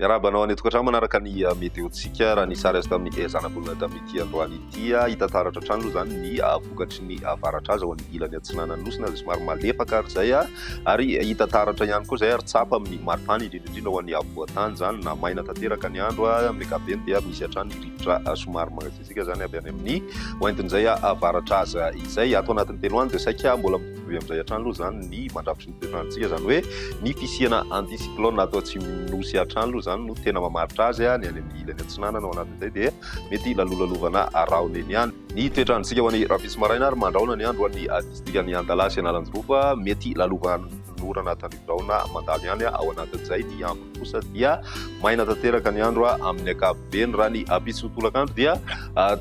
Miarahaba anao any an-tokantrano manaraka ny météo-ntsika. Raha ny sary azo tamin'ny zanabolana tamin'ity androany ity, hita taratra hatrany aloha izany ny vokatry ny varatra azy ao amin'ny ilany atsinanan'ny nosy na dia somary malefaka ary izay, ary hita taratra ihany koa izay ary tsapa amin'ny maripana indrindra indrindra ho an'ny afovoan-tany izany na maina tanteraka ny andro amin'ny ankapobeny dia misy hatrany ny rivotra somary mangatsiatsiaka izany avy any amin'ny hoentin'izay varatra azy izay. Ato anatin'ny 3 andro dia saika mbola mitovitovy amin'izay hatrany aloha izany ny mandrafitry ny toetr'androntsika, izany hoe ny fisiana anticyclone ato atsimon'ny nosy hatrany aloha izany no tena mamaritra azy. Ny any amin'ny ilany atsinanana ao anatin'izay dia mety lalolalovana rahona eny ihany. Ny toetr'androntsika ho an'ny rahampitso maraina ary mandrahona ny andro ho an'ny distrikan'i Antalaha sy Analanjirofo, mety lalovan'orana tandrifindrahona mandalo ihany ao anatin'izay. Ny ambiny kosa dia maina tanteraka ny andro amin'ny ankapobeny. Raha ny ampitso tolakandro dia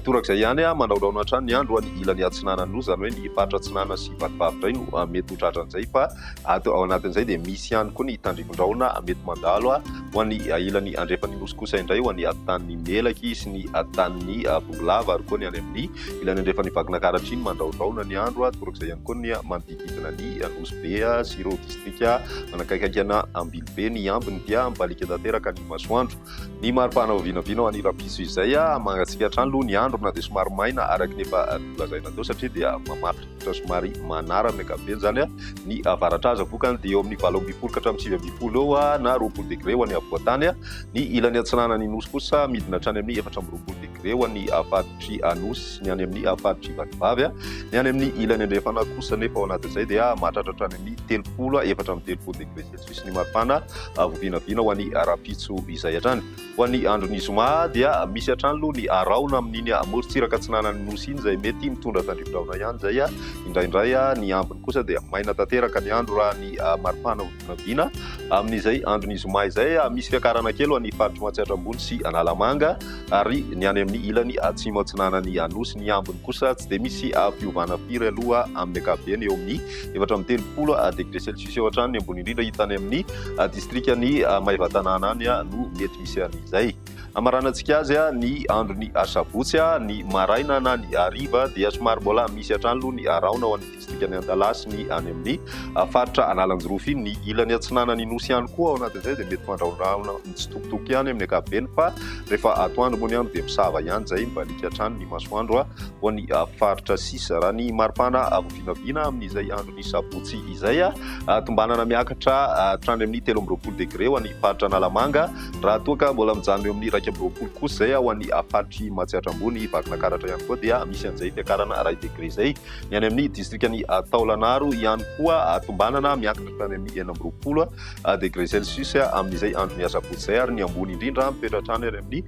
torak'izay ihany, mandrahondrahona hatrany ny andro ho an'ny ilany atsinanan'ny nosy, izany hoe ny faritra atsinanana sy Vatovavy indray no mety ho tratran'izay, fa ato ao anatin'izay dia misy ihany koa ny tandrifindrahona mety mandalo. Ho an'ny ilany andrefan'ny nosy kosa indray, ho an'ny atitan'ny Melaky sy ny atitan'ny Bongolava ary koa ny any amin'ny ilany andrefan'ny Vakinankaratra iny, mandrahondrahona ny andro, torak'izay ihany koa ny manodidididina ny Nosy Be sy ireo distrika manakaikaiky an'Ambilobe. Ny ambiny dia mibaliaka tanteraka ny masoandro. Ny maripana ho vinavina ho an'ny rahampitso izay, mangatsiaka hatrany aloha ny andro na dia somary maina araka ny efa nolazaina teo satria dia mamafy rivotra somary manara amin'ny ankapobeny izany ny avaratra aza. Vokany dia eo amin'ny 18 ka hatramin'ny 19 eo na 20 degré ho an'ny afovoan-tany. Ny ilany atsinanan'ny nosy kosa midina hatrany amin'ny 24 degré ho an'ny faritry Anosy sy ny any amin'ny faritry Vatovavy. Ny any amin'ny ilany andrefana kosa nefa ao anatin'izay dia mahatratra hatrany amin'ny 30, 34 degré celsius ny maripana voavinavina ho an'ny rahampitso izay hatrany. Ho an'ny andron'ny zoma dia misy hatrany aloha ny rahona amin'iny morontsiraka atsinanan'ny nosy iny izay mety mitondra tandrifindrahona ihany izay indraindray. Ny ambiny kosa dia maina tanteraka ny andro raha ny maripana voavinavina amin'izay andron'ny zoma izay. Misy fiakarana kely ho an'ny faritry Matsiatra Ambony sy Analamanga ary ny any amin'ny ilany atsimo atsinanan'ny nosy. Ny ambiny kosa tsy dia misy fiovana firy aloha amin'ny ankapobeny, eo amin'ny 34 degré celsius eo hatrany ny ambony indrindra hita any amin'ny distrikan'i Maevatanàna any no mety misy an'izay. Hamaranantsika azy ny andron'ny asabotsy, ny maraina na ny hariva dia somary mbola misy hatrany aloha ny rahona ho an'ny distrikan'i Antalaha sy ny any amin'ny faritra Analanjirofo iny. Ny ilany atsinanan'ny Nosy ihany koa ao anatin'izay dia mety mandrahondrahona mitsitokotoko ihany amin'ny ankapobeny fa rehefa atoandro moa ny andro dia misava ihany izay, mibaliaka hatrany ny masoandro ho an'ny faritra sisa. Raha ny maripana voavinavina amin'izay andron'ny sabotsy izay, tombanana miakatra hatrany amin'ny 23 degré ho an'ny faritra Analamanga, raha toa ka mbola mijanona eo amin'ny 21 kosa izay ho an'ny faritr'i Matsiatra Ambony, Vakinankaratra ihany koa dia misy an'izay fiakarana iray degré izay. Ny any amin'ny distrikan'i Taolagnaro ihany koa tombanana miakatra hatrany amin'ny 26 degré celsius amin'izay andron'ny asabotsy izay ary ny ambony indrindra mipetra hatrany any amin'ny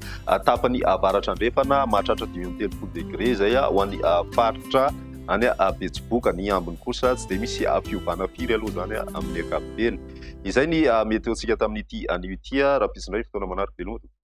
tapany avaratra andrefana mahatratra 35 degré izay ho an'ny faritra any Betsiboka. Ny ambiny kosa tsy dia misy fiovana firy aloha izany amin'ny ankapobeny. Izay ny météo-ntsika tamin'ity anio ity. Rahampitso indray fotoana manaraka. Veloma tompoko.